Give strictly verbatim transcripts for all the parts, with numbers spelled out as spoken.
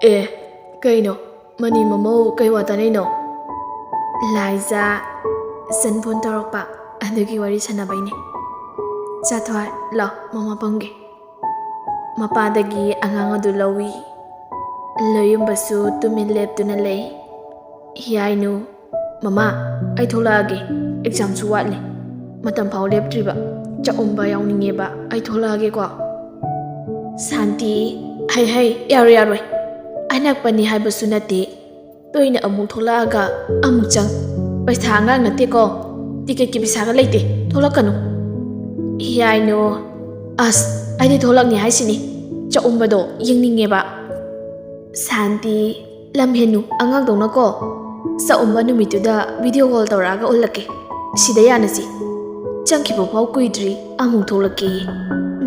ꯑꯦ, ꯀꯩꯅꯣ? ꯃꯅꯤ ꯃꯃꯧ ꯀꯩ ꯋꯥ ꯇꯥꯅꯩꯅꯣ? ꯂꯥꯏꯖꯥ ꯆꯟ ꯐꯣꯟ ꯇꯧꯔꯛꯄ, ꯑꯗꯨꯒꯤ ꯋꯥꯔꯤ ꯁꯥꯟꯅꯕꯩꯅꯦ꯫ ꯆꯥꯊꯣꯏ, ꯂꯥꯎ, ꯃꯃꯥ ꯄꯝꯒꯦ꯫ ꯃꯄꯥꯗꯒꯤ ꯑꯉꯥꯡ ꯑꯗꯨ ꯂꯧꯏ꯫ ꯂꯣꯌꯨꯝꯕꯁꯨ ꯇꯨꯃꯤꯟ ꯂꯦꯞꯇꯨꯅ ꯂꯩ꯫ ꯍꯤꯌꯥꯏꯅꯨ, "ꯃꯃꯥ, ꯑꯩ ꯊꯣꯛꯂꯛꯑꯒꯦ꯫ ꯑꯦꯛꯖꯥꯝꯁꯨ ꯋꯥꯠꯂꯤ꯫ ꯃꯇꯝ ꯐꯥꯎ ꯂꯦꯞꯇ꯭ꯔꯤꯕ꯫ ꯆꯥꯛꯎꯝꯕ ꯌꯥꯎꯅꯤꯡꯉꯦꯕ꯫ ꯑꯩ ꯊꯣꯛꯂꯛꯑꯒꯦꯀꯣ꯫" ꯁꯥꯟꯇꯤ, "ꯍꯩ ꯍꯩ, ꯌꯥꯔꯣꯏ ꯌꯥꯔꯣꯏ꯫ ꯑꯅꯛꯄꯅꯤ ꯍꯥꯏꯕꯁꯨ ꯅꯠꯇꯦ꯫ ꯇꯣꯏꯅ ꯑꯃꯨꯛ ꯊꯣꯛꯂꯛꯑꯒ ꯑꯃꯨꯛ ꯆꯪ꯫ ꯄꯩꯁꯥ ꯑꯉꯥꯡ ꯅꯠꯇꯦꯀꯣ꯫ ꯇꯤꯀꯦꯠꯀꯤ ꯄꯩꯁꯥꯒ ꯂꯩꯇꯦ꯫ ꯊꯣꯛꯂꯛꯀꯅꯨ꯫" ꯍꯤꯌꯥꯏꯅꯨ, "ꯑꯁ, ꯑꯩꯗꯤ ꯊꯣꯛꯂꯛꯅꯤ ꯍꯥꯏꯁꯤꯅꯤ꯫ ꯆꯥꯛꯎꯝꯕꯗꯣ ꯌꯦꯡꯅꯤꯡꯉꯦꯕ꯫" ꯁꯥꯟꯇꯤ, "ꯂꯝ ꯍꯦꯟꯅꯨ, ꯑꯉꯥꯡꯗꯧꯅꯀꯣ꯫ ꯆꯥꯛꯎꯝꯕ ꯅꯨꯃꯤꯠꯇꯨꯗ ꯚꯤꯗꯤꯑꯣ ꯀꯣꯜ ꯇꯧꯔꯛꯑꯒ ꯎꯠꯂꯛꯀꯦ꯫ ꯁꯤꯗ ꯌꯥꯅꯁꯤ꯫ ꯆꯪꯈꯤꯕ ꯐꯥꯎ ꯀꯨꯏꯗ꯭ꯔꯤ ꯑꯃꯨꯛ ꯊꯣꯛꯂꯛꯀꯦꯌꯦ꯫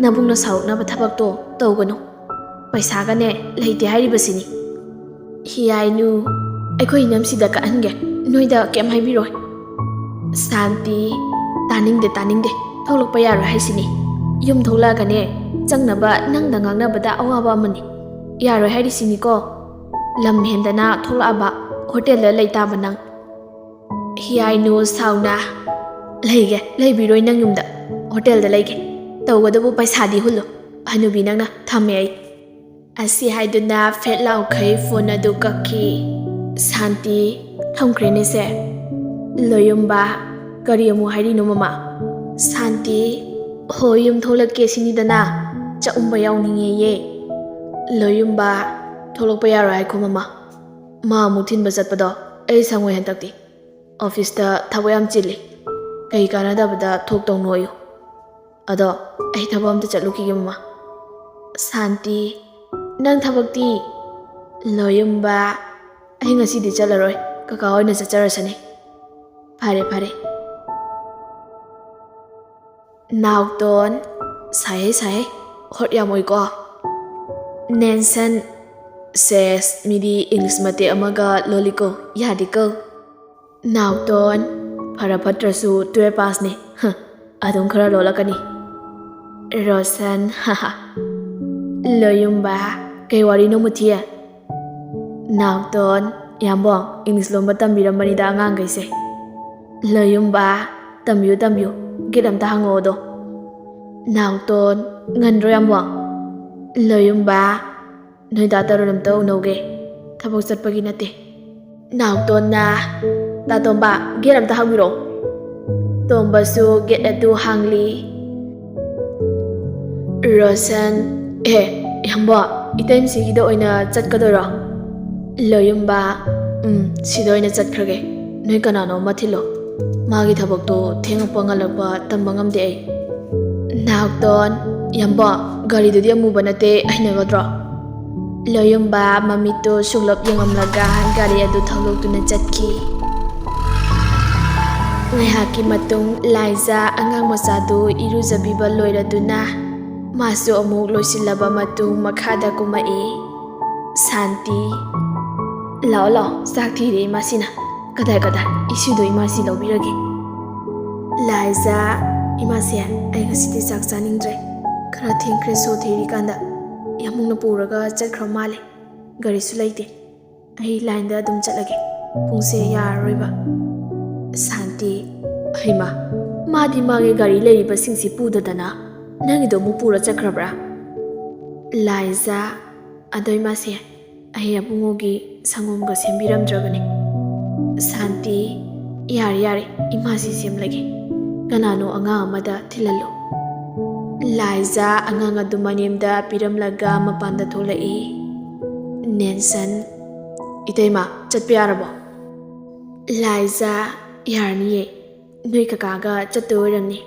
ꯅꯕꯨꯡꯅ ꯁꯥꯎꯔꯛꯅꯕ ꯊꯕꯛꯇꯣ ꯇꯧꯒꯅꯨ꯫ ꯄꯩꯁꯥꯒꯅꯦ ꯂꯩꯇꯦ ꯍꯥꯏꯔꯤꯕꯁꯤꯅꯤ꯫" ꯍꯤꯌꯥꯏꯅꯨ, "ꯑꯩꯈꯣꯏ ꯏꯅꯝꯁꯤꯗ ꯀꯛꯍꯟꯒꯦ꯫ ꯅꯣꯏꯗ ꯀꯩꯝ ꯍꯥꯏꯕꯤꯔꯣꯏ꯫" ꯁꯥꯟꯇꯤ, "ꯇꯥꯅꯤꯡꯗꯦ, ꯇꯥꯅꯤꯡꯗꯦ꯫ ꯊꯣꯛꯂꯛꯄ ꯌꯥꯔꯣꯏ ꯍꯥꯏꯁꯤꯅꯤ꯫ ꯌꯨꯝ ꯊꯣꯛꯂꯛꯑꯒꯅꯦ, ꯆꯪꯅꯕ ꯅꯪꯗ ꯉꯥꯡꯅꯕꯗ ꯑꯋꯥꯕ ꯑꯃꯅꯤ꯫ ꯌꯥꯔꯣꯏ ꯍꯥꯏꯔꯤꯁꯤꯅꯤꯀꯣ꯫ ꯂꯝ ꯍꯦꯟꯗꯅ ꯊꯣꯛꯂꯛꯑꯕ ꯍꯣꯇꯦꯜꯗ ꯂꯩ ꯇꯥꯕ ꯅꯪ꯫" ꯍꯤꯌꯥꯏꯅꯨ ꯁꯥꯎꯅ, "ꯂꯩꯒꯦ, ꯂꯩꯕꯤꯔꯣꯏ ꯅꯪ ꯌꯨꯝꯗ꯫ ꯍꯣꯇꯦꯜꯗ ꯂꯩꯒꯦ꯫ ꯇꯧꯒꯗꯕꯨ ꯄꯩꯁꯥꯗꯤ ꯍꯨꯜꯂꯨ꯫ ꯍꯅꯨꯕꯤ ꯅꯪꯅ, ꯊꯝꯃꯦ ꯑꯩ꯫" ꯑꯁꯤ ꯍꯥꯏꯗꯨꯅ ꯐꯦꯠ ꯂꯥꯎꯈꯩ ꯐꯣꯟ ꯑꯗꯨ ꯀꯛꯈꯤ꯫ ꯁꯥꯟꯇꯤ, "ꯊꯝꯈ꯭ꯔꯦꯅꯦ ꯁꯦ꯫" ꯂꯣꯌꯨꯝꯕ, "ꯀꯔꯤ ꯑꯃꯨꯛ ꯍꯥꯏꯔꯤꯅꯣ ꯃꯃꯥ?" ꯁꯥꯟꯇꯤ, "ꯍꯣꯏ, ꯌꯨꯝ ꯊꯣꯛꯂꯛꯀꯦ ꯁꯤꯅꯤꯗꯅ꯫ ꯆꯥꯛꯎꯝꯕ ꯌꯥꯎꯅꯤꯡꯉꯦꯌꯦ꯫" ꯂꯣꯌꯨꯝꯕ, "ꯊꯣꯛꯂꯛꯄ ꯌꯥꯔꯣꯏ ꯍꯥꯏꯈꯣ ꯃꯃꯥ꯫ ꯃꯥ ꯑꯃꯨꯛ ꯊꯤꯟꯕ ꯆꯠꯄꯗꯣ ꯑꯩ ꯁꯪꯉꯣꯏ ꯍꯟꯗꯛꯇꯤ꯫ ꯑꯣꯐꯤꯁꯇ ꯊꯕꯛ ꯌꯥꯝ ꯆꯤꯜꯂꯤ꯫ ꯀꯩ ꯀꯥꯟꯅꯗꯕꯗ ꯊꯣꯛꯇꯧꯅꯣꯌꯨ꯫ ꯑꯗꯣ ꯑꯩ ꯊꯕꯛ ꯑꯝꯇ ꯆꯠꯂꯨꯈꯤꯒꯦ ꯃꯃꯥ꯫" ꯁꯥꯟꯇꯤ, "ꯅꯪ ꯊꯕꯛꯇꯤ?" ꯂꯣꯌꯨꯝꯕ, "ꯑꯩ ꯉꯁꯤꯗꯤ ꯆꯠꯂꯔꯣꯏ, ꯀꯀꯥ ꯍꯣꯏꯅ ꯆꯠꯆꯔꯁꯅꯤ꯫" "ꯐꯔꯦ ꯐꯔꯦ꯫" ꯅꯥꯎꯇꯣꯟ, "ꯁꯥꯏꯍꯦ ꯁꯥꯏꯍꯦ, ꯍꯣꯠ ꯌꯥꯝ ꯑꯣꯏꯀꯣ꯫" ꯅꯦꯟꯁꯟ, "ꯁꯦꯁ, ꯃꯤꯗꯤ ꯏꯪꯂꯤꯁ ꯃꯇꯦꯛ ꯑꯃꯒ ꯂꯣꯜꯂꯤꯀꯣ, ꯌꯥꯗꯦꯀꯣ꯫" ꯅꯥꯎꯇꯣꯟ, "ꯐꯔ ꯐꯠꯇ꯭ꯔꯁꯨ ꯇꯨꯌꯦꯜꯞ ꯄꯥꯁꯅꯤ꯫ ꯍ, ꯑꯗꯨꯝ ꯈꯔ ꯂꯣꯜꯂꯛꯀꯅꯤ꯫" ꯔꯣꯁꯟ, "ꯍꯥ ꯍꯥ꯫ ꯂꯣꯌꯨꯝꯕ, ꯀꯩ ꯋꯥꯔꯤꯅꯣ ꯃꯨꯊꯤ? ꯅꯥꯎꯇꯣꯟ, ꯌꯥꯝꯕꯣ, ꯏꯪꯂꯤꯁ ꯂꯣꯟꯕ ꯇꯝꯕꯤꯔꯝꯕꯅꯤꯗ ꯑꯉꯥꯡꯈꯩꯁꯦ꯫ ꯂꯣꯌꯨꯝꯕ, ꯇꯝꯕꯤꯌꯨ, ꯇꯝꯕꯤꯌꯨ, ꯒꯦꯠ ꯑꯝꯇ ꯍꯥꯡꯉꯛꯑꯣꯗꯣ꯫ ꯅꯥꯎꯇꯣꯟ, ꯉꯟꯗ꯭ꯔꯣ ꯌꯥꯝꯕꯣ? ꯂꯣꯌꯨꯝꯕ, ꯅꯣꯏ ꯗꯥ ꯇꯔꯨꯟ ꯑꯝꯇ ꯎꯅꯧꯒꯦ, ꯊꯕꯛ ꯆꯠꯄꯒꯤ ꯅꯠꯇꯦ꯫ ꯅꯥꯎꯇꯣꯟꯅ, ꯇꯥꯇꯣꯝꯕ, ꯒꯦꯠ ꯑꯝꯇ ꯍꯥꯡꯕꯤꯔꯛꯑꯣ꯫ ꯇꯣꯝꯕꯁꯨ ꯒꯦꯠ ꯑꯗꯨ ꯍꯥꯡꯂꯤ꯫ ꯔꯣꯁꯟ, ꯑꯦ, ꯌꯥꯝꯕꯣ, ꯏꯇꯩꯃꯁꯤꯒꯤꯗ ꯑꯣꯏꯅ ꯆꯠꯀꯗꯣꯏꯔꯣ? ꯂꯣꯌꯨꯝꯕ, ꯎꯝ, ꯁꯤꯗ ꯑꯣꯏꯅ ꯆꯠꯈ꯭ꯔꯒꯦ꯫ ꯅꯣꯏ ꯀꯅꯥꯅꯣ ꯑꯃ ꯊꯤꯜꯂꯣ꯫ ꯃꯥꯒꯤ ꯊꯕꯛꯇꯣ ꯊꯦꯡꯉꯛꯄ ꯉꯜꯂꯛꯄ ꯇꯝꯕ ꯉꯝꯗꯦ ꯑꯩ꯫ ꯅꯥꯎꯇꯣꯟ, ꯌꯥꯝꯕꯣ, ꯒꯥꯔꯤꯗꯨꯗꯤ ꯑꯃꯨꯕ ꯅꯠꯇꯦ, ꯍꯩꯅꯒꯗ꯭ꯔꯣ? ꯂꯣꯌꯨꯝꯕ ꯃꯃꯤꯠꯇꯨ ꯁꯨꯡꯂꯞ ꯌꯦꯡꯉꯝꯂꯒ ꯒꯥꯔꯤ ꯑꯗꯨ ꯊꯧꯗꯣꯛꯇꯨꯅ ꯆꯠꯈꯤ꯫ ꯉꯥꯏꯍꯥꯛꯀꯤ ꯃꯇꯨꯡ ꯂꯥꯏꯖꯥ ꯑꯉꯥꯡ ꯃꯆꯥꯗꯨ ꯏꯔꯨꯖꯕꯤꯕ ꯂꯣꯏꯔꯗꯨꯅ ꯃꯥꯁꯨ ꯑꯃꯨꯛ ꯂꯣꯏꯁꯤꯜꯂꯕ ꯃꯇꯨꯡ ꯃꯈꯥꯗ ꯀꯨꯝꯃꯛꯏ꯫ ꯁꯥꯟꯇꯤ, ꯂꯥꯛꯑꯣ ꯂꯥꯛꯑꯣ, ꯆꯥꯛ ꯊꯤꯔꯦ ꯏꯃꯥꯁꯤꯅ꯫ ꯀꯗꯥꯏ ꯀꯗꯥꯏ, ꯏꯁꯨꯗꯣ ꯏꯃꯥꯁꯤ ꯂꯧꯕꯤꯔꯒꯦ꯫ ꯂꯥꯏꯖꯥ, ꯏꯃꯥꯁꯦ, ꯑꯩ ꯉꯁꯤꯗꯤ ꯆꯥꯛ ꯆꯥꯅꯤꯡꯗ꯭ꯔꯦ꯫ ꯈꯔ ꯊꯦꯡꯈ꯭ꯔꯦ, ꯁꯣ ꯊꯤꯔꯤꯀꯥꯟꯗ ꯌꯥꯝꯕꯨꯡꯅ ꯄꯨꯔꯒ ꯆꯠꯈ꯭ꯔ ꯃꯥꯜꯂꯦ꯫ ꯒꯥꯔꯤꯁꯨ ꯂꯩꯇꯦ꯫ ꯑꯩ ꯂꯥꯏꯟꯗ ꯑꯗꯨꯝ ꯆꯠꯂꯒꯦ꯫ ꯄꯨꯡꯁꯦ ꯌꯥꯔꯔꯣꯏꯕ꯫ ꯁꯥꯟꯇꯤ, ꯍꯩꯃꯥ, ꯃꯥꯗꯤ ꯃꯥꯒꯤ ꯒꯥꯔꯤ ꯂꯩꯔꯤꯕꯁꯤꯡꯁꯤ ꯄꯨꯗꯗꯅ ꯅꯪꯒꯤꯗꯣ ꯑꯃꯨꯛ ꯄꯨꯔ ꯆꯠꯈ꯭ꯔꯕ꯭ꯔꯥ? ꯂꯥꯏꯖꯥ, ꯑꯗꯣ ꯏꯃꯥꯁꯦ, ꯑꯩ ꯑꯕꯨꯡꯉꯣꯒꯤ ꯁꯪꯒꯣꯝꯒ ꯁꯦꯝꯕꯤꯔꯝꯗ꯭ꯔꯕꯅꯦ꯫ ꯁꯥꯟꯇꯤ, ꯌꯥꯔꯦ ꯌꯥꯔꯦ, ꯏꯃꯥꯁꯤ ꯁꯦꯝꯂꯒꯦ꯫ ꯀꯅꯥꯅꯣ ꯑꯉꯥꯡ ꯑꯃꯗ ꯊꯤꯜꯍꯜꯂꯨ꯫ ꯂꯥꯏꯖꯥ ꯑꯉꯥꯡ ꯑꯗꯨ ꯃꯅꯦꯝꯗ ꯄꯤꯔꯝꯂꯒ ꯃꯄꯥꯟꯗ ꯊꯣꯛꯂꯛꯏ꯫ ꯅꯦꯟꯁꯟ, ꯏꯇꯩꯃ, ꯆꯠꯄ ꯌꯥꯔꯕꯣ? ꯂꯥꯏꯖꯥ, ꯌꯥꯔꯅꯤꯌꯦ꯫ ꯅꯣꯏ ꯀꯀꯥꯒ ꯆꯠꯇꯣꯏ ꯑꯣꯏꯔꯝꯅꯤ꯫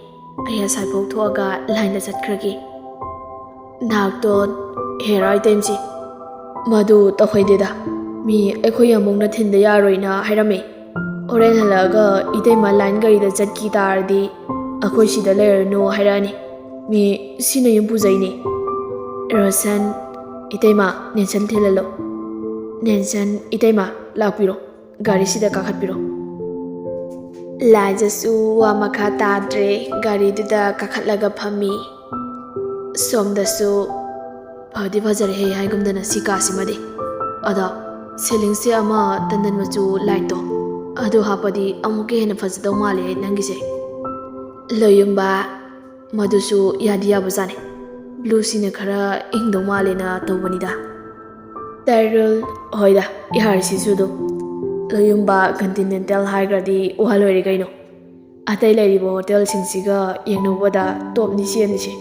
ꯑꯩ ꯑꯁꯥꯏꯐꯥꯎ ꯊꯣꯛꯑꯒ ꯂꯥꯏꯟꯗ ꯆꯠꯈ꯭ꯔꯒꯦ꯫ ꯅꯥꯎꯇꯣꯟ, ꯍꯦꯔꯥ ꯏꯇꯩꯃꯁꯤ, ꯃꯗꯨ ꯇꯧꯍꯩꯗꯦꯗ꯫ ꯃꯤ ꯑꯩꯈꯣꯏ ꯌꯥꯝꯕꯨꯡꯅ ꯊꯤꯟꯗ ꯌꯥꯔꯣꯏꯅ ꯍꯥꯏꯔꯝꯃꯦ꯫ ꯍꯣꯔꯦꯟ ꯍꯜꯂꯛꯑꯒ ꯏꯇꯩꯃ ꯂꯥꯏꯟ ꯒꯥꯔꯤꯗ ꯆꯠꯈꯤ ꯇꯥꯔꯗꯤ ꯑꯩꯈꯣꯏ ꯁꯤꯗ ꯂꯩꯔꯅꯨ ꯍꯥꯏꯔꯛꯑꯅꯤ꯫ ꯃꯤ ꯁꯤꯅ ꯌꯨꯝ ꯄꯨꯖꯩꯅꯦ꯫ ꯔꯣꯁꯟ, ꯏꯇꯩꯃ, ꯅꯦꯟꯁꯟ ꯊꯤꯜꯍꯜꯂꯣ꯫ ꯅꯦꯟꯁꯟ, ꯏꯇꯩꯃ, ꯂꯥꯛꯄꯤꯔꯣ꯫ ꯒꯥꯔꯤꯁꯤꯗ ꯀꯥꯈꯠꯄꯤꯔꯣ꯫ ꯂꯥꯏꯖꯥꯁꯨ ꯋꯥ ꯃꯈꯥ ꯇꯥꯗ꯭ꯔꯦ, ꯒꯥꯔꯤꯗꯨꯗ ꯀꯥꯈꯠꯂꯒ ꯐꯝꯃꯤ꯫ ꯁꯣꯝꯗꯁꯨ ꯐꯗꯤ ꯐꯖꯔꯦꯍꯦ ꯍꯥꯏꯒꯨꯝꯗꯅ ꯁꯤ ꯀꯥꯁꯤꯃꯗꯤ꯫ ꯑꯗꯣ ꯁꯦꯂꯤꯡꯁꯦ ꯑꯃ ꯇꯟꯗꯟ ꯃꯆꯨ ꯂꯥꯏꯠꯇꯣ ꯑꯗꯨ ꯍꯥꯞꯄꯗꯤ ꯑꯃꯨꯛꯀ ꯍꯦꯟꯅ ꯐꯖꯗꯧ ꯃꯥꯜꯂꯦ ꯅꯪꯒꯤꯁꯦ꯫ ꯂꯣꯌꯨꯝꯕ, ꯃꯗꯨꯁꯨ ꯌꯥꯗꯤ ꯌꯥꯕꯖꯥꯠꯅꯤ꯫ ꯕ꯭ꯂꯨꯁꯤꯅ ꯈꯔ ꯏꯪꯗꯧ ꯃꯥꯜꯂꯦꯅ ꯇꯧꯕꯅꯤꯗ꯫ ꯇꯥꯏꯔꯨꯜ, ꯍꯣꯏꯗ, ꯌꯥꯔꯤꯁꯤꯁꯨ ꯑꯗꯨꯝ꯫ ꯂꯣꯌꯨꯝꯕ ꯀꯟꯇꯤꯅꯦꯟꯇꯦꯜ ꯍꯥꯏꯈ꯭ꯔꯗꯤ ꯋꯥ ꯂꯣꯏꯔꯦ ꯀꯩꯅꯣ꯫ ꯑꯇꯩ ꯂꯩꯔꯤꯕ ꯍꯣꯇꯦꯜꯁꯤꯡꯁꯤꯒ ꯌꯦꯡꯅꯧꯕꯗ ꯇꯣꯞꯅꯤ ꯁꯤ ꯑꯅꯤꯁꯦ꯫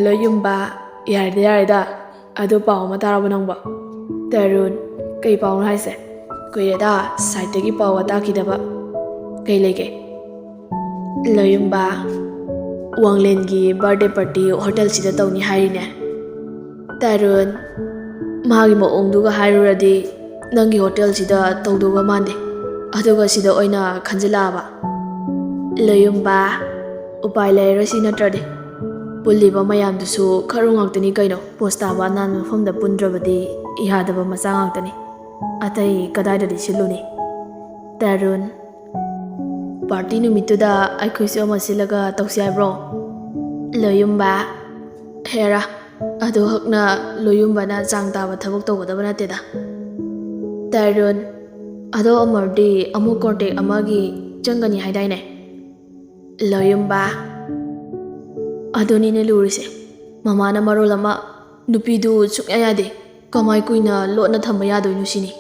ꯂꯣꯌꯨꯝꯕ, ꯌꯥꯔꯦꯗ ꯌꯥꯔꯦꯗ, ꯑꯗꯨ ꯄꯥꯎ ꯑꯃ ꯇꯥꯔꯕ ꯅꯪꯕꯣ? ꯇꯔꯨꯟ, ꯀꯩ ꯄꯥꯎꯅꯣ ꯍꯥꯏꯁꯦ? ꯀꯨꯏꯔꯦꯗ ꯁꯥꯏꯠꯇꯒꯤ ꯄꯥꯎ ꯇꯥꯈꯤꯗꯕ꯫ ꯀꯩ ꯂꯩꯒꯦ? ꯂꯣꯌꯨꯝꯕ, ꯋꯥꯡꯂꯦꯟꯒꯤ ꯕꯥꯔꯗꯦ ꯄꯥꯔꯇꯤ ꯍꯣꯇꯦꯜꯁꯤꯗ ꯇꯧꯅꯤ ꯍꯥꯏꯔꯤꯅꯦ꯫ ꯇꯔꯨꯟ, ꯃꯥꯒꯤ ꯃꯑꯣꯡꯗꯨꯒ ꯍꯥꯏꯔꯨꯔꯗꯤ ꯅꯪꯒꯤ ꯍꯣꯇꯦꯜꯁꯤꯗ ꯇꯧꯗꯧꯕ ꯃꯥꯟꯗꯦ, ꯑꯗꯨꯒ ꯁꯤꯗ ꯑꯣꯏꯅ ꯈꯟꯖꯤꯜꯂꯛꯑꯕ꯫ ꯂꯣꯌꯨꯝꯕ, ꯎꯄꯥꯏ ꯂꯩꯔꯔꯣꯏ ꯁꯤ ꯅꯠꯇ꯭ꯔꯗꯤ꯫ ꯄꯨꯜꯂꯤꯕ ꯃꯌꯥꯝꯗꯨꯁꯨ ꯈꯔꯨ ꯉꯥꯛꯇꯅꯤ ꯀꯩꯅꯣ, ꯄꯣꯁ ꯇꯥꯕ ꯑꯅꯥꯟꯕ ꯃꯐꯝꯗ ꯄꯨꯟꯗ꯭ꯔꯕꯗꯤ ꯌꯥꯗꯕ ꯃꯆꯥ ꯉꯥꯛꯇꯅꯤ꯫ ꯑꯇꯩ ꯀꯗꯥꯏꯗꯗꯤ ꯁꯤꯜꯂꯨꯅꯤ? ꯇꯔꯨꯟ, ꯄꯥꯔꯇꯤ ꯅꯨꯃꯤꯠꯇꯨꯗ ꯑꯩꯈꯣꯏꯁꯨ ꯑꯃ ꯁꯤꯜꯂꯒ ꯇꯧꯁꯤ ꯍꯥꯏꯕ꯭ꯔꯣ? ꯂꯣꯌꯨꯝꯕ, ꯍꯦꯔꯥ, ꯑꯗꯨꯈꯛꯅ ꯂꯣꯌꯨꯝꯕꯅ ꯆꯥꯡ ꯇꯥꯕ ꯊꯕꯛ ꯇꯧꯒꯗꯕ ꯅꯠꯇꯦꯗ꯫ ꯇꯔꯨꯟ, ꯑꯗꯣ ꯑꯃꯔꯗꯤ ꯑꯃꯨꯛ ꯀꯣꯟꯇꯦꯛ ꯑꯃꯒꯤ ꯆꯪꯒꯅꯤ ꯍꯥꯏꯗꯥꯏꯅꯦ? ꯂꯣꯌꯨꯝꯕ, ꯑꯗꯨꯅꯤꯅꯦ ꯂꯨꯔꯤꯁꯦ꯫ ꯃꯃꯥꯅ ꯃꯔꯣꯜ ꯑꯃ ꯅꯨꯄꯤꯗꯨ ꯁꯨꯡꯌꯥ ꯌꯥꯗꯦ, ꯀꯃꯥꯏ ꯀꯨꯏꯅ ꯂꯣꯠꯅ ꯊꯝꯕ ꯌꯥꯗꯣꯏꯅꯣ ꯁꯤꯅꯤ꯫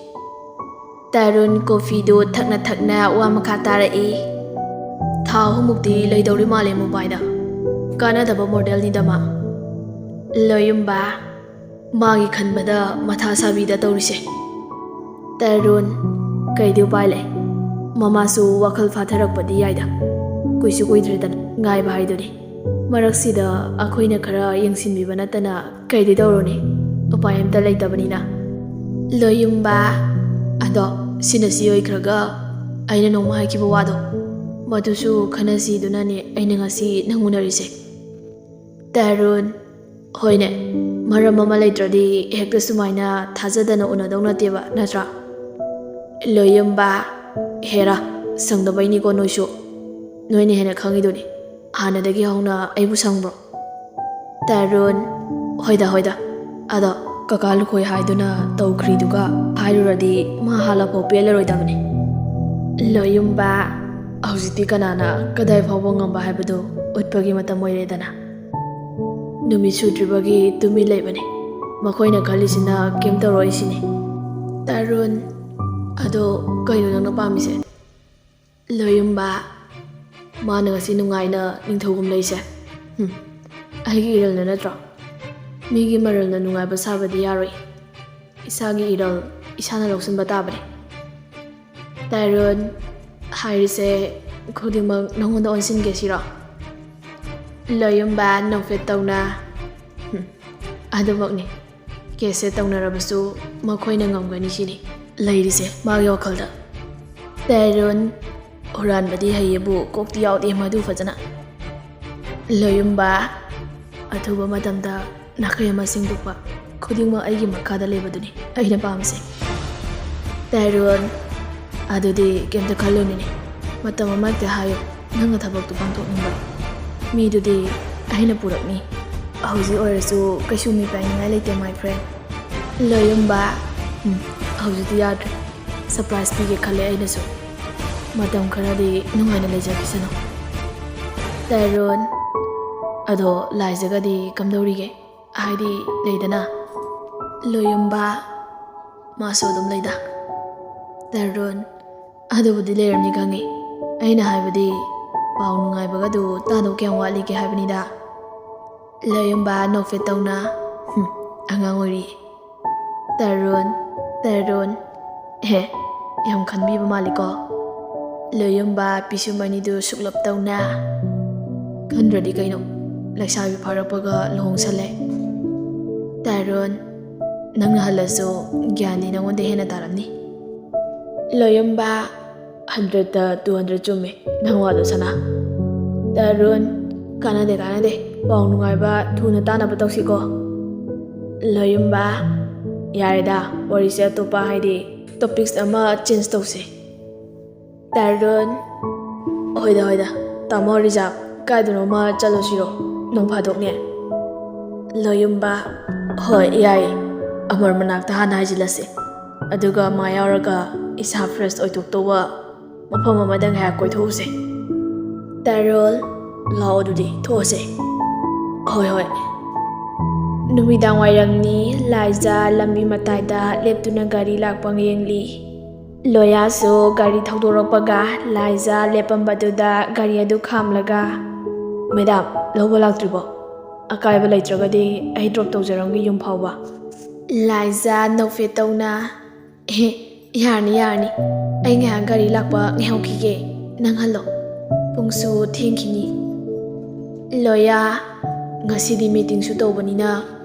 ꯇꯔꯨꯟ ꯀꯣꯐꯤꯗꯨ ꯊꯛꯅ ꯊꯛꯅ ꯋꯥ ꯃꯈꯥ ꯇꯥꯔꯛꯏ꯫ ꯊꯥ ꯑꯍꯨꯝꯃꯨꯛꯇꯤ ꯂꯩꯗꯧꯔꯤ ꯃꯥꯜꯂꯦ ꯃꯨꯝꯕꯥꯏꯗ꯫ ꯀꯥꯟꯅꯗꯕ ꯃꯣꯗꯦꯜꯅꯤꯗ ꯃꯥ꯫ ꯂꯣꯌꯨꯝꯕ, ꯃꯥꯒꯤ ꯈꯟꯕꯗ ꯃꯊꯥ ꯁꯥꯕꯤꯗ ꯇꯧꯔꯤꯁꯦ꯫ ꯇꯔꯨꯟ, ꯀꯩꯗꯤ ꯎꯄꯥꯏ ꯂꯩ? ꯃꯃꯥꯁꯨ ꯋꯥꯈꯜ ꯐꯥꯊꯔꯛꯄꯗꯤ ꯌꯥꯏꯗ꯫ ꯀꯨꯏꯁꯨ ꯀꯨꯏꯗ꯭ꯔꯦꯗꯅ, ꯉꯥꯏꯕ ꯍꯥꯏꯗꯨꯅꯤ꯫ ꯃꯔꯛꯁꯤꯗ ꯑꯩꯈꯣꯏꯅ ꯈꯔ ꯌꯦꯡꯁꯤꯟꯕꯤꯕ ꯅꯠꯇꯅ ꯀꯩꯗꯤ ꯇꯧꯔꯨꯅꯤ? ꯎꯄꯥꯏ ꯑꯝꯇ ꯂꯩꯇꯕꯅꯤꯅ꯫ ꯂꯣꯌꯨꯝꯕ, ꯑꯗꯣ ꯁꯤꯅ ꯁꯤ ꯑꯣꯏꯈ꯭ꯔꯒ ꯑꯩꯅ ꯅꯣꯡꯃ ꯍꯥꯏꯈꯤꯕ ꯋꯥꯗꯣ, ꯃꯗꯨꯁꯨ ꯈꯟꯅꯁꯤꯗꯨꯅꯅꯦ ꯑꯩꯅ ꯉꯁꯤ ꯅꯪ ꯎꯅꯔꯤꯁꯦ꯫ ꯇꯔꯨꯟ, ꯍꯣꯏꯅꯦ, ꯃꯔꯝ ꯑꯃ ꯂꯩꯇ꯭ꯔꯗꯤ ꯍꯦꯛꯇ ꯁꯨꯃꯥꯏꯅ ꯊꯥꯖꯗꯅ ꯎꯅꯗꯧ ꯅꯠꯇꯦꯕ, ꯅꯠꯇ꯭ꯔꯥ? ꯂꯣꯌꯨꯝꯕ, ꯍꯦꯔꯥ, ꯁꯪꯗꯕꯩꯅꯤꯀꯣ ꯅꯣꯏꯁꯨ꯫ ꯅꯣꯏꯅ ꯍꯦꯟꯅ ꯈꯪꯉꯤꯗꯨꯅꯤ꯫ ꯍꯥꯟꯅꯗꯒꯤ ꯍꯧꯅ ꯑꯩꯕꯨ ꯁꯪꯕ꯭ꯔꯣ? ꯇꯔꯨꯟ, ꯍꯣꯏꯗ, ꯍꯣꯏꯗ꯫ ꯑꯗꯣ ꯀꯀꯥ ꯂꯨꯈꯣꯏ ꯍꯥꯏꯗꯨꯅ ꯇꯧꯈ꯭ꯔꯤꯗꯨꯒ ꯍꯥꯏꯔꯨꯔꯗꯤ ꯃꯥ ꯍꯥꯜꯂꯐꯥꯎ ꯄꯦꯜꯂꯔꯣꯏꯗꯕꯅꯤ꯫ ꯂꯣꯌꯨꯝꯕ, ꯍꯧꯖꯤꯛꯇꯤ ꯀꯅꯥꯅ ꯀꯗꯥꯏ ꯐꯥꯎꯕ ꯉꯝꯕ ꯍꯥꯏꯕꯗꯨ ꯎꯠꯄꯒꯤ ꯃꯇꯝ ꯑꯣꯏꯔꯦꯗꯅ꯫ ꯅꯨꯃꯤꯠ ꯁꯨꯗ꯭ꯔꯤꯕꯒꯤ ꯇꯨꯃꯤꯟ ꯂꯩꯕꯅꯤ꯫ ꯃꯈꯣꯏꯅ ꯈꯜꯂꯤꯁꯤꯅ ꯀꯩꯝ ꯇꯧꯔꯣꯏ ꯁꯤꯅꯤ꯫ ꯇꯥꯔꯨꯟ, ꯑꯗꯣ ꯀꯩꯅꯣ ꯅꯪꯅ ꯄꯥꯝꯃꯤꯁꯦ? ꯂꯣꯌꯨꯝꯕ, ꯃꯥꯅ ꯉꯁꯤ ꯅꯨꯡꯉꯥꯏꯅ ꯅꯤꯡꯊꯧꯒꯨꯝ ꯂꯩꯁꯦ꯫ ꯍꯨꯝ, ꯑꯩꯒꯤ ꯏꯔꯜꯅ ꯅꯠꯇ꯭ꯔꯣ? ꯃꯤꯒꯤ ꯃꯔꯜꯅ ꯅꯨꯡꯉꯥꯏꯕ ꯁꯥꯕꯗꯤ ꯌꯥꯔꯣꯏ꯫ ꯏꯁꯥꯒꯤ ꯏꯔꯜ ꯏꯁꯥꯅ ꯂꯧꯁꯤꯟꯕ ꯇꯥꯕꯅꯤ꯫ ꯇꯥꯔꯨꯟ, ꯍꯥꯏꯔꯤꯁꯦ ꯈꯨꯗꯤꯡꯃꯛ ꯅꯉꯣꯟꯗ ꯑꯣꯟꯁꯤꯟꯒꯦ ꯁꯤꯔꯣ? ꯂꯣꯌꯨꯝꯕ ꯅꯣꯛꯐꯦꯠ ꯇꯧꯅ, ꯍꯨꯝ, ꯑꯗꯨꯃꯛꯅꯤ꯫ ꯀꯦꯁꯁꯦ ꯇꯧꯅꯔꯕꯁꯨ ꯃꯈꯣꯏꯅ ꯉꯝꯒꯅꯤ ꯁꯤꯅꯤ ꯂꯩꯔꯤꯁꯦ ꯃꯥꯒꯤ ꯋꯥꯈꯜꯗ꯫ ꯇꯥꯔꯨꯟ, ꯍꯨꯔꯥꯟꯕꯗꯤ ꯍꯩꯌꯦꯕꯨ ꯀꯣꯛꯇꯤ ꯌꯥꯎꯗꯦ ꯃꯗꯨ ꯐꯖꯅ꯫ ꯂꯣꯌꯨꯝꯕ, ꯑꯊꯨꯕ ꯃꯇꯝꯗ ꯅꯥꯈꯩ ꯑꯃ ꯁꯦꯡꯗꯣꯛꯄ, ꯈꯨꯗꯤꯡꯃꯛ ꯑꯩꯒꯤ ꯃꯈꯥꯗ ꯂꯩꯕꯗꯨꯅꯤ ꯑꯩꯅ ꯄꯥꯝꯃꯤꯁꯦ꯫ ꯇꯥꯔꯨꯟ, ꯑꯗꯨꯗꯤ ꯀꯩꯝꯇ ꯈꯜꯂꯨꯅꯤꯅꯦ, ꯃꯇꯝ ꯑꯃ ꯍꯦꯛꯇ ꯍꯥꯏꯌꯨ, ꯅꯪꯅ ꯊꯕꯛꯇꯨ ꯄꯥꯡꯊꯣꯛꯅꯤꯡꯕ꯫ ꯃꯤꯗꯨꯗꯤ ꯑꯩꯅ ꯄꯨꯔꯛꯅꯤ꯫ ꯍꯧꯖꯤꯛ ꯑꯣꯏꯔꯁꯨ ꯀꯩꯁꯨ ꯃꯤ ꯄꯥꯏꯅꯤꯡꯉꯥꯏ ꯂꯩꯇꯦ, my friend꯫ ꯂꯣꯌꯨꯝꯕ, ꯎꯝ, ꯍꯧꯖꯤꯛꯇꯤ ꯌꯥꯗ꯭ꯔꯦ꯫ ꯁꯔꯄ꯭ꯔꯥꯏꯖ ꯄꯤꯒꯦ ꯈꯜꯂꯦ ꯑꯩꯅꯁꯨ꯫ ꯃꯇꯝ ꯈꯔꯗꯤ ꯅꯨꯡꯉꯥꯏꯅ ꯂꯩꯖꯈꯤꯁꯅꯨ꯫ ꯇꯥꯔꯨꯟ, ꯑꯗꯣ ꯂꯥꯏꯖꯒꯗꯤ ꯀꯝꯗꯧꯔꯤꯒꯦ? ꯍꯥꯏꯗꯤ ꯂꯩꯗꯅ, ꯂꯣꯌꯨꯝꯕ, ꯃꯥꯁꯨ ꯑꯗꯨꯝ ꯂꯩꯗ꯫ ꯇꯥꯔꯨꯟ, ꯑꯗꯨꯕꯨꯗꯤ ꯂꯩꯔꯝꯅꯤ ꯈꯪꯉꯤ꯫ ꯑꯩꯅ ꯍꯥꯏꯕꯗꯤ ꯄꯥꯎ ꯅꯨꯡꯉꯥꯏꯕꯒꯗꯨ ꯇꯥꯗꯧ ꯀꯌꯥꯝ ꯋꯥꯠꯂꯤꯒꯦ ꯍꯥꯏꯕꯅꯤꯗ꯫ ꯂꯣꯌꯨꯝꯕ ꯅꯣꯛꯐꯦꯠ ꯇꯧꯅ, ꯍꯨꯝ, ꯑꯉꯥꯡ ꯑꯣꯏꯔꯤ꯫ ꯇꯥꯔꯨꯟ, ꯇꯥꯔꯨꯟ, ꯑꯦ, ꯌꯥꯝ ꯈꯟꯕꯤꯕ ꯃꯥꯜꯂꯤꯀꯣ꯫ ꯂꯣꯌꯨꯝꯕ ꯄꯤꯁꯨꯝ ꯑꯅꯤꯗꯨ ꯁꯨꯛꯂꯞ ꯇꯧꯅ, ꯈꯟꯗ꯭ꯔꯗꯤ ꯀꯩꯅꯣ, ꯂꯩꯁꯥꯕꯤ ꯐꯥꯔꯛꯄꯒ ꯂꯨꯍꯣꯡꯁꯜꯂꯦ꯫ ꯇꯥꯔꯨꯟ, ꯅꯪꯅ ꯍꯜꯂꯁꯨ ꯒ꯭ꯌꯥꯟꯗꯤ ꯅꯉꯣꯟꯗ ꯍꯦꯟꯅ ꯇꯥꯔꯝꯅꯤ꯫ ꯂꯣꯌꯨꯝꯕ, ꯍꯟꯗ꯭ꯔꯦꯠꯇ ꯇꯨ ꯍꯟꯗ꯭ꯔꯦꯠ ꯆꯨꯝꯃꯦ ꯅꯪ ꯋꯥꯗꯣ ꯁꯅꯥ꯫ ꯇꯥꯔꯨꯟ, ꯀꯥꯟꯅꯗꯦ ꯀꯥꯟꯅꯗꯦ, ꯄꯥꯎ ꯅꯨꯡꯉꯥꯏꯕ ꯊꯨꯅ ꯇꯥꯅꯕ ꯇꯧꯁꯤꯀꯣ꯫ ꯂꯣꯌꯨꯝꯕ, ꯌꯥꯔꯦꯗ, ꯋꯥꯔꯤꯁꯦ ꯑꯇꯣꯞꯄ, ꯍꯥꯏꯗꯤ ꯇꯣꯄꯤꯛꯁ ꯑꯃ ꯆꯦꯟꯖ ꯇꯧꯁꯦ꯫ ꯇꯥꯔꯨꯟ, ꯍꯣꯏꯗ ꯍꯣꯏꯗ, ꯇꯥꯃꯣ ꯔꯤꯖꯥꯕ ꯀꯥꯏꯗꯅꯣꯃ ꯆꯠꯂꯨꯁꯤꯔꯣ, ꯅꯣꯡ ꯐꯥꯗꯣꯛꯅꯦ꯫ ꯂꯣꯌꯨꯝꯕ, ꯍꯣꯏ ꯌꯥꯏꯌꯦ, ꯑꯃꯔ ꯃꯅꯥꯛꯇ ꯍꯥꯟꯅ ꯍꯥꯏꯖꯤꯜꯂꯁꯤ꯫ ꯑꯗꯨꯒ ꯃꯥ ꯌꯥꯎꯔꯒ ꯏꯁꯥ fresh ꯑꯣꯏꯊꯣꯛꯇꯧꯕ ꯃꯐꯝ ꯑꯃꯗ ꯉꯥꯏꯍꯥꯛ ꯀꯣꯏꯊꯣꯛꯎꯁꯦ꯫ ꯇꯥꯔꯣꯜ, ꯂꯥꯛꯑꯣ ꯑꯗꯨꯗꯤ ꯊꯣꯛꯑꯁꯦ꯫ ꯍꯣꯏ, ꯍꯣꯏ꯫ ꯅꯨꯃꯤꯗꯥꯡ ꯋꯥꯏꯔꯝꯅꯤ꯫ ꯂꯥꯏꯖꯥ ꯂꯝꯕꯤ ꯃꯇꯥꯏꯗ ꯂꯦꯞꯇꯨꯅ ꯒꯥꯔꯤ ꯂꯥꯛꯄ ꯌꯦꯡꯂꯤ꯫ ꯂꯣꯌꯥꯁꯨ ꯒꯥꯔꯤ ꯊꯧꯗꯣꯔꯛꯄꯒ ꯂꯥꯏꯖꯥ ꯂꯦꯞꯄꯝꯕꯗꯨꯗ ꯒꯥꯔꯤ ꯑꯗꯨ ꯈꯥꯝꯂꯒ, "ꯃꯦꯗꯥꯝ, ꯂꯧꯕ ꯂꯥꯛꯇ꯭ꯔꯤꯕꯣ? ꯑꯀꯥꯏꯕ ꯂꯩꯇ꯭ꯔꯒꯗꯤ ꯑꯩ drop ꯇꯧꯖꯔꯝꯒꯦ ꯌꯨꯝ ꯐꯥꯎꯕ꯫" ꯂꯥꯏꯖꯥ ꯅꯣꯛꯐꯦꯠ ꯇꯧꯅ, "ꯑꯦ, ꯌꯥꯔꯅꯤ, ꯌꯥꯔꯅꯤ꯫ ꯑꯩ ꯉꯥꯏꯍꯥꯛ ꯒꯥꯔꯤ ꯂꯥꯛꯄ ꯉꯥꯏꯍꯧꯈꯤꯒꯦ꯫ ꯅꯪ ꯍꯜꯂꯣ꯫ ꯄꯨꯡꯁꯨ ꯊꯦꯡꯈꯤꯅꯤ꯫" ꯂꯣꯌꯥ, "ꯉꯁꯤꯗꯤ meetingꯁꯨ ꯇꯧꯕꯅꯤꯅ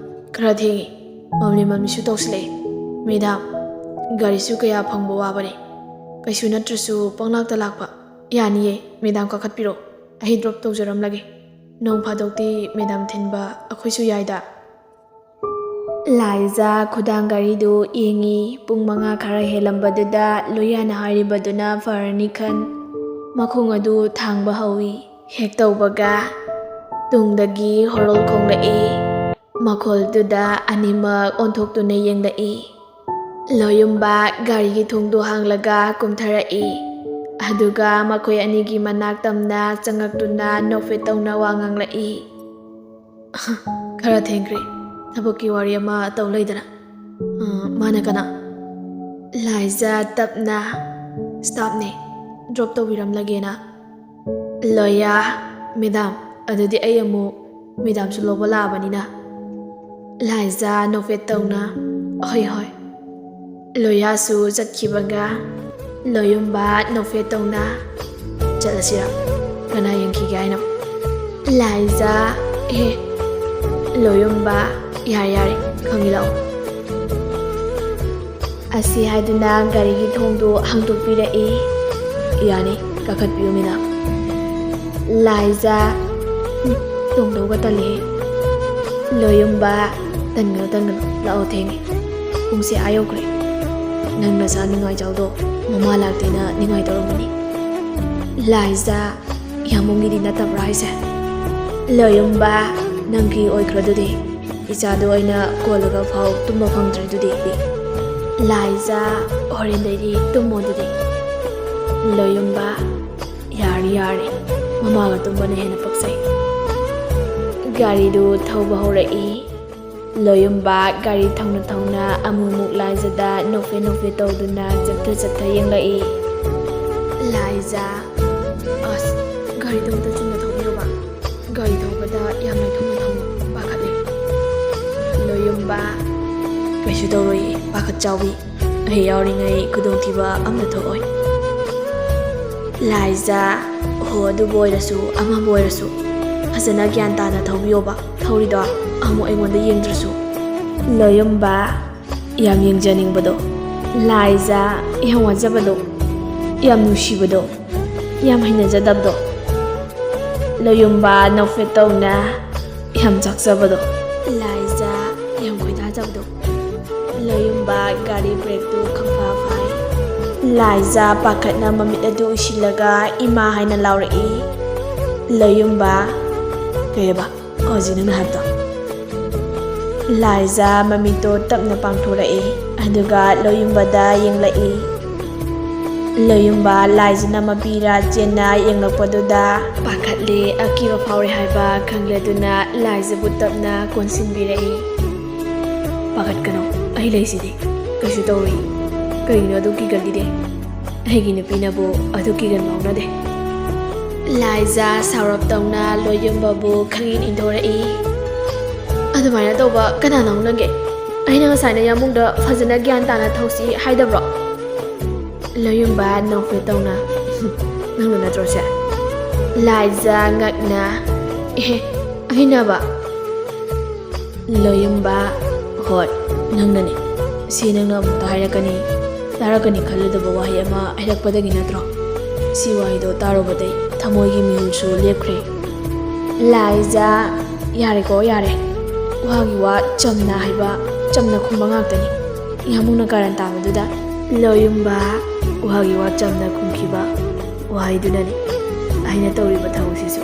ꯈꯔ ꯊꯦꯡꯉꯤ꯫ ꯃꯝꯂꯤ ꯃꯝꯂꯤꯁꯨ ꯇꯧꯁꯤꯜꯂꯛꯑꯦ꯫ ꯃꯦꯗꯥꯝ, ꯒꯥꯔꯤꯁꯨ ꯀꯌꯥ ꯐꯪꯕ ꯋꯥꯕꯅꯦ꯫ ꯀꯩꯁꯨ ꯅꯠꯇ꯭ꯔꯁꯨ ꯄꯪꯂꯥꯛꯇ ꯂꯥꯛꯄ ꯌꯥꯅꯤꯌꯦ꯫ ꯃꯦꯗꯥꯝ ꯀꯥꯈꯠꯄꯤꯔꯣ꯫ ꯑꯩ drop ꯇꯧꯖꯔꯝꯂꯒꯦ꯫ ꯅꯣꯡ ꯐꯥꯗꯣꯛꯇꯤ ꯃꯦꯗꯥꯝ ꯊꯤꯟꯕ ꯑꯩꯈꯣꯏꯁꯨ ꯌꯥꯏꯗ꯫" ꯂꯥꯏꯖꯥ ꯈꯨꯗꯥꯡ ꯘꯔꯤꯗꯨ ꯌꯦꯡꯉꯤ꯫ ꯄꯨꯡ ꯃꯉꯥ ꯈꯔ ꯍꯦꯜꯂꯝꯕꯗꯨꯗ ꯂꯣꯌꯥꯅ ꯍꯥꯏꯔꯤꯕꯗꯨꯅ ꯐꯔꯅꯤ ꯈꯟ ꯃꯈꯣꯡ ꯑꯗꯨ ꯊꯥꯡꯕ ꯍꯧꯏ꯫ ꯍꯦꯛ ꯇꯧꯕꯒ ꯇꯨꯡꯗꯒꯤ ꯍꯣꯔꯣꯜ ꯈꯣꯡꯂꯛꯏ꯫ ꯃꯈꯣꯜꯗꯨꯗ ꯑꯅꯤꯃꯛ ꯑꯣꯟꯊꯣꯛꯇꯨꯅ ꯌꯦꯡꯂꯛꯏ꯫ ꯂꯣꯌꯨꯝꯕ ꯒꯥꯔꯤꯒꯤ ꯊꯣꯡꯗꯨ ꯍꯥꯡꯂꯒ ꯀꯨꯝꯊꯔꯛꯏ꯫ ꯑꯗꯨꯒ ꯃꯈꯣꯏ ꯑꯅꯤꯒꯤ ꯃꯅꯥꯛ ꯇꯝꯅ ꯆꯪꯉꯛꯇꯨꯅ ꯅꯣꯛꯐꯦꯠ ꯇꯧꯅ ꯋꯥ ꯉꯥꯡꯂꯛꯏ꯫ "ꯈꯔ ꯊꯦꯡꯈ꯭ꯔꯦ꯫ ꯊꯕꯛꯀꯤ ꯋꯥꯔꯤ ꯑꯃ ꯇꯧ ꯂꯩꯗꯅ꯫" "ꯑ, ꯃꯥꯅ ꯀꯅꯥ?" ꯂꯥꯏꯖꯥ ꯇꯞꯅ, "Staffꯅꯦ, drop ꯇꯧꯕꯤꯔꯝꯂꯒꯦꯅ꯫" ꯂꯣꯌꯥ, "ꯃꯦꯗꯥꯝ, ꯑꯗꯨꯗꯤ ꯑꯩ ꯑꯃꯨꯛ ꯃꯦꯗꯥꯝꯁꯨ ꯂꯧꯕ ꯂꯥꯛꯑꯕꯅꯤꯅ꯫" ꯂꯥꯏꯖꯥ ꯅꯣꯛꯐꯦꯠ ꯇꯧꯅ, "ꯍꯣꯏ, ꯍꯣꯏ꯫" ꯂꯣꯌꯥꯁꯨ ꯆꯠꯈꯤꯕꯒ ꯂꯣꯌꯨꯝꯕ ꯅꯣꯛꯐꯦꯠ ꯇꯧꯅ, "ꯆꯠꯂꯁꯤꯔ? ꯀꯅꯥ ꯌꯦꯡꯈꯤꯒꯦ ꯍꯥꯏꯅꯣ?" ꯂꯥꯏꯖꯥ, "ꯑꯦ, ꯂꯣꯌꯨꯝꯕ, ꯌꯥꯔꯦ, ꯌꯥꯔꯦ, ꯈꯪꯉꯤ, ꯂꯥꯛꯑꯣ꯫" ꯑꯁꯤ ꯍꯥꯏꯗꯨꯅ ꯒꯥꯔꯤꯒꯤ ꯊꯣꯡꯗꯨ ꯍꯥꯡꯗꯣꯛꯄꯤꯔꯛꯏ꯫ "ꯌꯥꯅꯤ, ꯀꯥꯈꯠꯄꯤꯌꯨ, ꯃꯦꯗꯥꯝ꯫" ꯂꯥꯏꯖꯥ, "ꯎꯝ, ꯇꯣꯡꯗꯧꯒ ꯇꯜꯂꯦ꯫" ꯂꯣꯌꯨꯝꯕ, "ꯇꯟꯒꯅꯨ, ꯇꯟꯒꯅꯨ, ꯂꯥꯛꯑꯣ, ꯊꯦꯡꯉꯦ꯫ ꯄꯨꯡꯁꯦ ꯑꯥ ꯌꯧꯈ꯭ꯔꯦ꯫ ꯅꯪ ꯅꯆꯥ ꯅꯤꯡꯉꯥꯏꯖꯥꯎꯗꯣ ꯃꯃꯥ ꯂꯥꯛꯇꯦꯅ ꯅꯤꯡꯉꯥꯏ ꯇꯧꯔꯝꯃꯅꯤ꯫" ꯂꯥꯏꯖꯥ, "ꯌꯥꯝꯕꯨꯡꯒꯤꯗꯤ ꯅꯠꯇꯕ꯭ꯔꯥ ꯍꯥꯏꯁꯦ?" ꯂꯣꯌꯨꯝꯕ, "ꯅꯪꯒꯤ ꯑꯣꯏꯈ꯭ꯔꯗꯨꯗꯤ?" ꯏꯆꯥꯗꯣ ꯑꯩꯅ ꯀꯣꯜꯂꯒ ꯐꯥꯎ ꯇꯨꯝꯕ ꯐꯪꯗ꯭ꯔꯤꯗꯨꯗꯤ꯫ ꯂꯥꯏꯖꯥ, ꯍꯣꯔꯦꯟꯗꯩꯗꯤ ꯇꯨꯝꯃꯣ ꯑꯗꯨꯗꯤ꯫ ꯂꯣꯌꯨꯝꯕ, ꯌꯥꯔꯦ ꯌꯥꯔꯦ, ꯃꯃꯥꯒ ꯇꯨꯝꯕꯅ ꯍꯦꯟꯅ ꯄꯛꯆꯩ꯫ ꯒꯥꯔꯤꯗꯨ ꯊꯧꯕ ꯍꯧꯔꯛꯏ꯫ ꯂꯣꯌꯨꯝꯕ ꯒꯥꯔꯤ ꯊꯧꯅ ꯊꯧꯅ ꯑꯃꯨꯛꯃꯨꯛ ꯂꯥꯏꯖꯗ ꯅꯣꯛꯐꯦ ꯅꯣꯛꯐꯦ ꯇꯧꯗꯨꯅ ꯆꯠꯊ ꯆꯠꯊ ꯌꯦꯡꯂꯛꯏ꯫ ꯂꯥꯏꯖ, ꯑꯁ, ꯒꯥꯔꯤꯗꯣ ꯑꯝꯇ ꯆꯨꯝꯅ ꯊꯧꯕꯤꯌꯣꯕ꯫ ꯒꯥꯔꯤ ꯊꯧꯕꯗ ꯌꯥꯝꯅ ꯊꯧꯅ ꯊꯧꯅ ꯄꯥꯈꯠꯂꯦ꯫ ꯂꯣꯌꯨꯝꯕ, ꯀꯩꯁꯨ ꯇꯧꯔꯣꯏꯌꯦ, ꯄꯥꯈꯠ ꯆꯥꯎꯕꯤ꯫ ꯑꯩ ꯌꯥꯎꯔꯤꯉꯩ ꯈꯨꯗꯣꯡꯊꯤꯕ ꯑꯝꯇ ꯊꯣꯛꯑꯣꯏ꯫ ꯂꯥꯏꯖ, ꯍꯣ, ꯑꯗꯨꯕꯨ ꯑꯣꯏꯔꯁꯨ, ꯑꯃꯕꯨ ꯑꯣꯏꯔꯁꯨ, ꯐꯖꯅ ꯒ꯭ꯌꯥꯟ ꯇꯥꯅ ꯊꯧꯕꯤꯌꯣꯕ꯫ ꯊꯧꯔꯤꯗꯣ ꯑꯃꯨꯛ ꯑꯩꯉꯣꯟꯗ ꯌꯦꯡꯗ꯭ꯔꯁꯨ꯫ ꯂꯣꯌꯨꯝꯕ, ꯌꯥꯝ ꯌꯦꯡꯖꯅꯤꯡꯕꯗꯣ꯫ ꯂꯥꯏꯖ, ꯌꯥꯝ ꯋꯥꯖꯕꯗꯣ꯫ ꯌꯥꯝ ꯅꯨꯡꯁꯤꯕꯗꯣ꯫ ꯌꯥꯝ ꯍꯩꯅꯖꯗꯕꯗꯣ꯫ ꯂꯣꯌꯨꯝꯕ ꯅꯣꯛꯐꯦꯠ ꯇꯧꯅ ꯌꯥꯝ ꯆꯥꯛꯆꯕꯗꯣ꯫ ꯂꯥꯏꯖ ꯌꯥꯝ ꯈꯣꯏꯗꯥꯖꯕꯗꯣ꯫ ꯂꯣꯌꯨꯝꯕ ꯒꯥꯔꯤ ꯕ꯭ꯔꯦꯛꯇꯨ ꯈꯪꯐꯥ ꯐꯥꯏ꯫ ꯂꯥꯏꯖ ꯄꯥꯈꯠꯅ ꯃꯃꯤꯠ ꯑꯗꯨ ꯎꯏꯁꯤꯜꯂꯒ ꯏꯃꯥ ꯍꯥꯏꯅ ꯂꯥꯎꯔꯛꯏ꯫ ꯂꯣꯌꯨꯝꯕ, ꯀꯩꯑꯕ? ꯍꯧꯖꯤꯛ ꯅꯪꯅ ꯍꯥꯏꯕꯗꯣ꯫ ꯂꯥꯏꯖ ꯃꯃꯤꯠꯇꯣ ꯇꯞꯅ ꯄꯥꯡꯊꯣꯔꯛꯏ, ꯑꯗꯨꯒ ꯂꯣꯌꯨꯝꯕꯗ ꯌꯦꯡꯂꯛꯏ꯫ ꯂꯣꯌꯨꯝꯕ ꯂꯥꯏꯖꯅ ꯃꯄꯤꯔꯥ ꯆꯦꯟꯅ ꯌꯦꯡꯂꯛꯄꯗꯨꯗ ꯄꯥꯈꯠꯂꯦ, ꯑꯀꯤꯕ ꯐꯥꯎꯔꯦ ꯍꯥꯏꯕ ꯈꯪꯂꯗꯨꯅ ꯂꯥꯏꯖꯕꯨ ꯇꯞꯅ ꯀꯣꯟꯁꯤꯟꯕꯤꯔꯛꯏ꯫ ꯄꯥꯈꯠꯀꯅꯨ, ꯑꯩ ꯂꯩꯁꯤꯗꯤ, ꯀꯩꯁꯨ ꯇꯧꯔꯣꯏ꯫ ꯀꯩꯒꯤꯅꯣ ꯑꯗꯨ ꯀꯤꯒꯜꯂꯤꯗꯤ? ꯑꯩꯒꯤ ꯅꯨꯄꯤꯅꯕꯨ ꯑꯗꯨ ꯀꯤꯒꯟꯕ ꯍꯧꯅꯗꯦ꯫ ꯂꯥꯏꯖ ꯁꯥꯎꯔꯞ ꯇꯧꯅ ꯂꯣꯌꯨꯝꯕꯕꯨ ꯈꯪꯏꯟ ꯏꯟꯊꯣꯔꯛꯏ꯫ ꯑꯗꯨꯃꯥꯏꯅ ꯇꯧꯕ ꯀꯅꯥꯅ ꯍꯧꯅꯒꯦ? ꯑꯩꯅ ꯉꯁꯥꯏꯅ ꯌꯥꯝꯕꯨꯡꯗ ꯐꯖꯅ ꯒ꯭ꯌꯥꯟ ꯇꯥꯅ ꯊꯧꯁꯤ ꯍꯥꯏꯗꯕ꯭ꯔꯣ? ꯂꯣꯌꯨꯝꯕ ꯅꯣꯛꯐꯦꯠ ꯇꯧꯅ, "ꯅꯪꯅ ꯅꯠꯇ꯭ꯔꯣ ꯁꯦ?" ꯂꯥꯏꯖ ꯉꯛꯅ, "ꯑꯦꯍꯦ, ꯑꯩꯅꯕ?" ꯂꯣꯌꯨꯝꯕ, "ꯍꯣꯏ, ꯅꯪꯅꯅꯦ꯫ ꯁꯤ ꯅꯪꯅ ꯑꯃꯨꯛꯇ ꯍꯥꯏꯔꯛꯀꯅꯤ, ꯇꯥꯔꯛꯀꯅꯤ ꯈꯜꯂꯨꯗꯕ ꯋꯥꯍꯩ ꯑꯃ ꯍꯥꯏꯔꯛꯄꯗꯒꯤ ꯅꯠꯇ꯭ꯔꯣ?" ꯁꯤ ꯋꯥꯍꯩꯗꯣ ꯇꯥꯔꯨꯕꯗꯩ ꯊꯃꯣꯏꯒꯤ ꯃꯤꯍꯨꯜꯁꯨ ꯂꯦꯞꯈ꯭ꯔꯦ꯫ ꯂꯥꯏꯖ, "ꯌꯥꯔꯦꯀꯣ, ꯌꯥꯔꯦ꯫ ꯋꯥꯒꯤ ꯋꯥ ꯆꯝꯅ ꯍꯥꯏꯕ, ꯆꯝꯅ ꯈꯨꯝꯕ ꯉꯥꯛꯇꯅꯤ꯫ ꯌꯥꯝꯕꯨꯡꯅ ꯀꯥꯔꯟ ꯇꯥꯕꯗꯨꯗ?" ꯂꯣꯌꯨꯝꯕ, "ꯋꯥꯒꯤ ꯋꯥ ꯆꯝꯅ ꯈꯨꯝꯈꯤꯕ ꯋꯥꯍꯩꯗꯨꯅꯅꯤ ꯑꯩꯅ ꯇꯧꯔꯤꯕ ꯊꯕꯛꯁꯤꯁꯨ꯫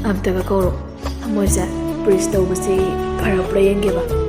ꯑꯝꯇꯒ ꯀꯧꯔꯣ ꯊꯃꯣꯏꯁꯦ, ꯄ꯭ꯔꯤꯁ ꯇꯧꯕꯁꯤ ꯐꯔꯛꯄ꯭ꯔꯥ ꯌꯦꯡꯒꯦꯕ꯫